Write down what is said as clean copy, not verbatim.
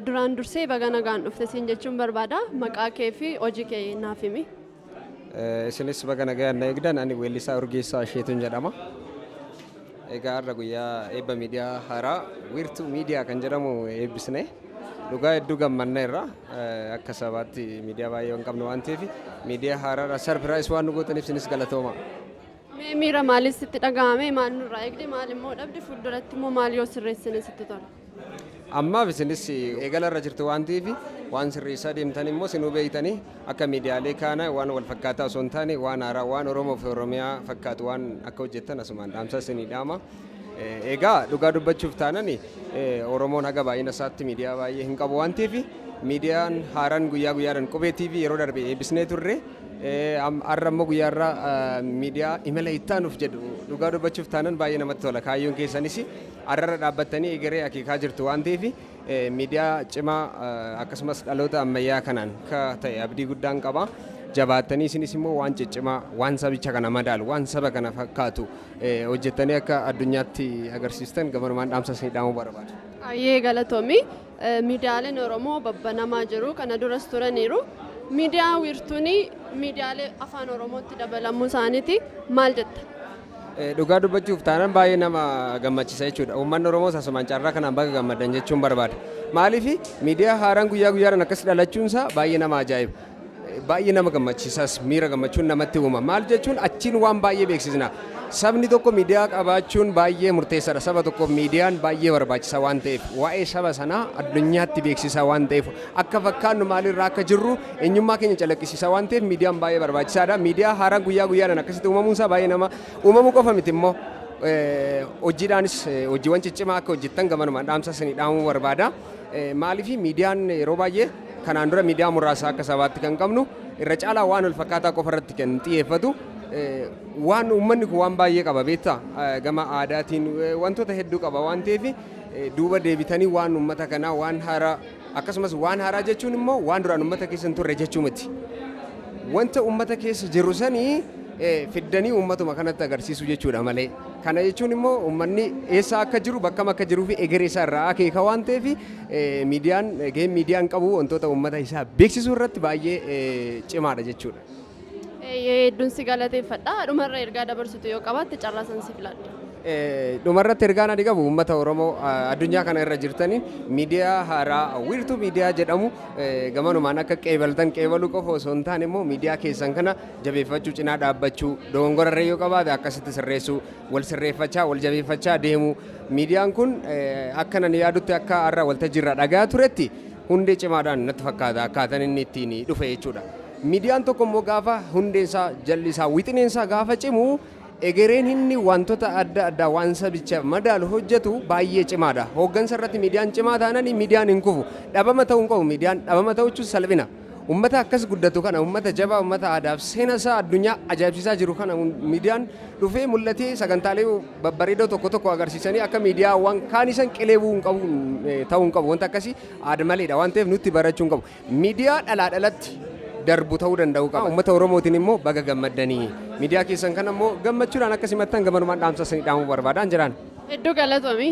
Duraan dursee baga nagaan dhufte siin jechuun barbaada. Maqaa kee fi hojii kee naaf himi. Isinis baga nagayaan na eegdan. Ani weellisaa Urgeessaa Asheetuun jedhama. Egaa har'a guyyaa eebba miidiyaa haaraa Wiirtuu Miidiyaa kan jedhamu eebbisne. Dhugaa hedduu gammanneerra. Akka sabaatti miidiyaa baay'ee hin qabnu waan ta'eef, miidiyaa haaraadha surprise waan nu gootaniif isinis galatooma. Mee miira maalii sitti dhaga'ame? Maal nurraa eegde? Maal immoo dhabde? Fuulduratti immoo maal yoo sirreessine sitti tola? Ammaaf isinis eegala irra jirtu waan ta'eef, waan sirreessaa deemtan immoo sinuu beektanii, akka miidiyaalee kaana waan wal fakkaataa osoo hin taane, waan haaraa, waan Oromoo fi Oromiyaa fakkaatu waan akka hojjettan asumaan dhaamsa isinii dhaama. Egaa dhugaa dubbachuuf taanan, Oromoon haga baay'ina isaatti miidiyaa baay'ee hin qabu waan ta'eef, miidiyaan haaraan guyyaa guyyaadhaan Qubee TV yeroo darbe eebbisnee turre. Har'a immoo guyyaa irraa miidiyaa imala ittaanuuf jedhu, dhugaa dubbachuuf taanan baay'ee namatti tola. Kaayyoon keessanis har'arra dhaabbattanii egeree akeekaa jirtu waan ta'eef, miidiyaa cimaa akkasumas dhaloota ammayyaa kanaan akka ta'e abdii guddaan qaba. Jabaattanii isinis immoo waan ciccimaa, waan sabicha kana madaalu, waan saba kana fakkaatu hojjettanii akka addunyaatti agarsiistan gamanumaan dhaamsa isinii dhaamuu barbaada. Ayyee, galatoomi. Miidiyaaleen Oromoo babbanamaa jiru. Kana duras turaniiru. Miidiyaa Wiirtuun miidiyaalee afaan Oromootti dabalamuu isaaniiti. Maal jetta? Dhugaa dubbachuuf taanaan baay'ee nama gammachiisa jechuudha. Uummanni Oromoos asumaan carraa kanaan baga gammadan jechuun barbaada. Maaliif, miidiyaa haaraan guyyaa guyyaadhaan akkas dhalachuunsaa baay'ee nama ajaa'iba. Baay'ee nama gammachiisas, miira gammachuun namatti uuma. Maal jechuun, achiin waan baay'ee beeksisna. Sabni tokko miidiyaa qabaachuun baay'ee murteessaadha. Saba tokkoof miidiyaan baay'ee barbaachisaa waan ta'eef, waa'ee saba sanaa addunyaatti beeksisaa waan ta'eef, akka fakkaannu, maalirraa akka jirru eenyummaa keenya calaqqisiisaa waan ta'eef, miidiyaan baay'ee barbaachisaadha. Miidiyaa haaraan guyyaa guyyaadhaan akkasitti uumamuunsaa baay'ee nama uumamuu qofa miti immoo, hojiidhaanis hojiiwwan ciccimaa akka hojjettan gamanumaan dhaamsa isinii dhaamuu barbaada. Maaliif, miidiyaan yeroo baay'ee kanaan dura miidiyaa muraasa akka sabaatti kan qabnu irra caalaa waan wal fakkaataa qofa irratti kan xiyyeeffatu. Waan uummanni kun waan baay'ee qaba beektaa, gama aadaatiin wantoota hedduu qaba waan ta'eef, duuba deebitanii waan uummata kanaa waan haaraa, akkasumas waan haaraa jechuun immoo waan duraan uummata keessa hin turre jechuu miti. Wanta uummata keessa jiru sanii fiddanii uummatuma kanatti agarsiisuu jechuudha malee. Kana jechuun immoo uummanni eessa akka jiru, bakkam akka jiruu fi egeree isaa irraa akeeka waan ta'eef, miidiyaan gaheen miidiyaan qabu wantoota uummata isaa beeksisuu irratti baay'ee cimaadha jechuudha. Hedduun si galateeffadha. Dhumarra ergaa dabarsitu yoo qabaatte carraa san siif laadha. Dhumarratti ergaan ani qabu, uummata Oromoo addunyaa kana irra jirtanii, miidiyaa haaraa Wiirtuu Miidiyaa jedhamu gamanumaan akka qeebaltan, qeebaluu qofa osoo hin taane immoo miidiyaa keessan kana jabeeffachuu, cinaa dhaabbachuu, dogongorarra yoo qabaate akkasitti sirreessuu, wal sirreeffachaa, wal jabeeffachaa deemuu. Miidiyaan kun akka nan yaadutti, akka har'a waltajjiirraa dhagaa turetti, hundee cimaadhaan natti fakkaata akkaataan inni ittiin dhufe jechuudha. Miidiyaan tokko immoo gaafa hundeen isaa, jalli isaa, wixineen isaa gaafa cimu, egereen inni wantoota adda addaa waan sabicha madaalu hojjetu baay'ee cimaadha. Hooggansa irratti miidiyaan cimaa taanaan miidiyaan hin kufu. Dhabama ta'uu hin qabu. Miidiyaan dhabama ta'uu jechuun salphina. Uummata akkas guddatu kana, uummata jabaa, uummata aadaaf seena isaa addunyaa ajaa'ibsiisaa jiru kana, miidiyaan dhufee mul'atee sagantaalee babbareedoo tokko tokko agarsiisanii akka miidiyaawwan kaan isan qilee bu'uu hin qabu, ta'uu hin qabu. Wanta akkasii aada maleedha waan ta'eef nutti barachuu hin qabu. Miidiyaa dhalaa dhalatti darbu ta'uu danda'uu qaba. Uummata Oromootiin immoo baga gammaddanii. Miidiyaa keessan kana immoo gammachuudhaan akka simattan gamanumaan dhaamsa isinii dhaamuu barbaadaan jiraan. Hedduu galatoomi.